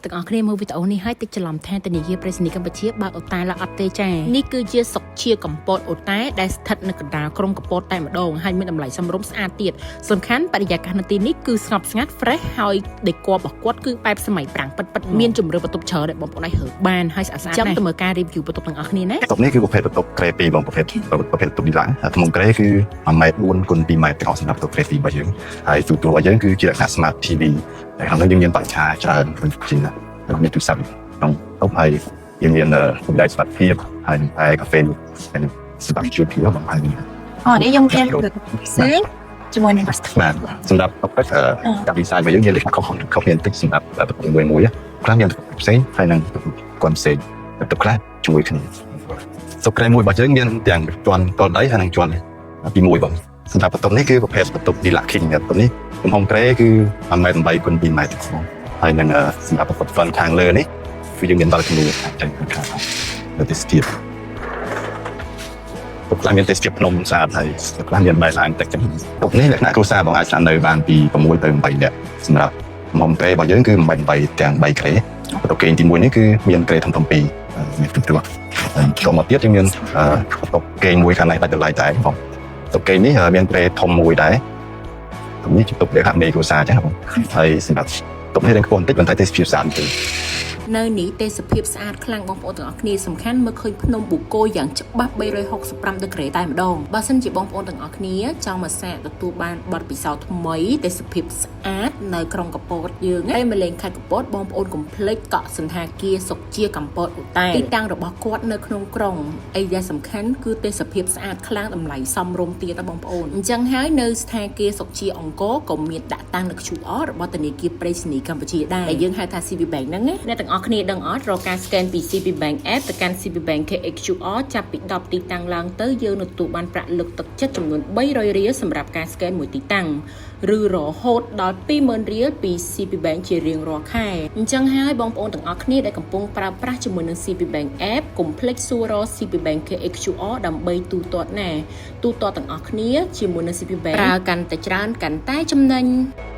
ទាំងអស់គ្នាមើលវីដេអូនេះហើយតិចច្រឡំថាធនាគារប្រៃសណីកម្ពុជាបើកអូតែលអត់ទេចានេះគឺជាសុកជាកំពតអូតែដែលស្ថិតនៅកណ្ដាលក្រុងកំពតតែម្ដងហើយមានតម្លៃសមរម្យស្អាតទៀតសំខាន់បរិយាកាសនៅទីនេះគឺស្ងប់ស្ងាត់ fresh ហើយដេករបស់គាត់គឺបែបសម័យប្រាំងពិតៗមានជម្រើសបន្ទប់ច្រើនដែលបងប្អូនអាចរើបានហើយស្អាតៗចាំទៅមើលការ review បន្ទប់ទាំងអស់គ្នាណា បន្ទប់នេះគឺប្រភេទបន្ទប់គ្រែ2បងប្រភេទប្រភេទបន្ទប់ deluxe ថ្មគ្រែគឺ1ម៉ែត្រ4គុណ2ម៉ែត្រទាំងអស់សម្រាប់បន្ទប់គ្រែ2របស់យើងហើយទូទួលរបស់យើងគឺជាលក្ខណៈ smart TV តែក្នុងនោះយើងមានបច្ចាច្រើនជាងមានទូរស័ព្ទក្នុងតុហើយយើងមានកម្ដៅសុវត្ថិភាពហើយនឹងតែកាហ្វេហើយនឹងសម្រាប់ជួយពីបងហើយ អូនេះយើងមានផ្សេងជាមួយនឹង បាទសម្រាប់ប្រភេទការ design របស់យើងមានលក្ខណៈខុសខុសគ្នាបន្តិចសម្រាប់បន្ទប់មួយមួយខ្លះមានផ្សេងហើយនឹងគាត់ផ្សេងបន្ទប់ខ្លះជាមួយគ្នាសុក្រែមួយរបស់យើងមានទាំងជាន់តដីហើយនិងជាន់ទី1បងសម្រាប់បន្ទប់នេះគឺប្រភេទបន្ទប់ Deluxe King បន្ទប់នេះទំហំគ្រែគឺ1ម៉ែត្រ8គុណ2ម៉ែត្របងហើយនឹងសម្រាប់បន្ទប់ជាន់ខាងលើនេះគឺយើងមាន balcony អាចចេញខាងក្រៅនៅទេសភាពទុកខ្លះមានទេសភាពភ្នំស្អាតហើយខ្លះមានបែរឡើងទឹកចឹងទុកនេះលក្ខណៈគ្រួសារបងអាចស្នាក់នៅបានពី6ទៅ8នាក់សម្រាប់ទំហំគ្រែរបស់យើងគឺ8 8ទាំង3គ្រែបន្ទប់គេងទី1នេះគឺមានគ្រែធំៗ2មានទូទួលហើយចូលមកទៀតយើងមានបន្ទប់គេងមួយខាងនេះដាច់តម្លៃដែរបងបន្ទប់គេងនេះមានគ្រែធំមួយដែរទុកនេះជាទុកលក្ខណៈមេគ្រួសារចឹងបងហើយសម្រាប់ទុកនេះរៀងខ្ពស់បន្តិចប៉ុន្តែទេសភាពស្អាតបន្តិច នៅនេះទេសភាពស្អាតខ្លាំងបងប្អូនទាំងអស់គ្នាសំខាន់មើលឃើញភ្នំបូកគោយ៉ាងច្បាស់365ដឺក្រេតែម្ដងបើសិនជាបងប្អូនទាំងអស់គ្នាចង់មកសាកទទួលបានបទពិសោធន៍ថ្មីទេសភាពស្អាតនៅក្រុងកំពតយើងពេលមកលេងខេត្តកំពតបងប្អូនកុំភ្លេចកក់សណ្ឋាគារសុកជាកំពតអូតែលទីតាំងរបស់គាត់នៅក្នុងក្រុងអីដែលសំខាន់គឺទេសភាពស្អាតខ្លាំងតម្លៃសមរម្យទៀតណាបងប្អូនអញ្ចឹងហើយនៅស្ថាគារសុកជាអង្គរក៏មានដាក់តាំងនៅ QR របស់ធនាគារប្រៃសណីកម្ពុជាដែរដែលយើងហៅថា CB Bank ហ្នឹងណាអ្នកទាំងអស់គ្នាដឹងអត់រកការ scan ពី CB Bank App ទៅកាន់ CB Bank KHQR ចាប់ពី10ទីតាំងឡើងទៅយើងនឹងទទួលបានប្រាក់លើកទឹកចិត្តចំនួន300រៀលសម្រាប់ការ scan មួយទីតាំងឬរហូតដល់20000រៀលពី CB Bank ជារៀងរាល់ខែអញ្ចឹងហើយបងប្អូនទាំងអស់គ្នាដែលកំពុងប្រើប្រាស់ជាមួយនឹង CB Bank App កុំភ្លេចសួររក CB Bank KHQR ដើម្បីទូទាត់ណាទូទាត់ទាំងអស់គ្នាជាមួយនឹង CB Bank ប្រើកាន់តែច្រើនកាន់តែចំណេញ។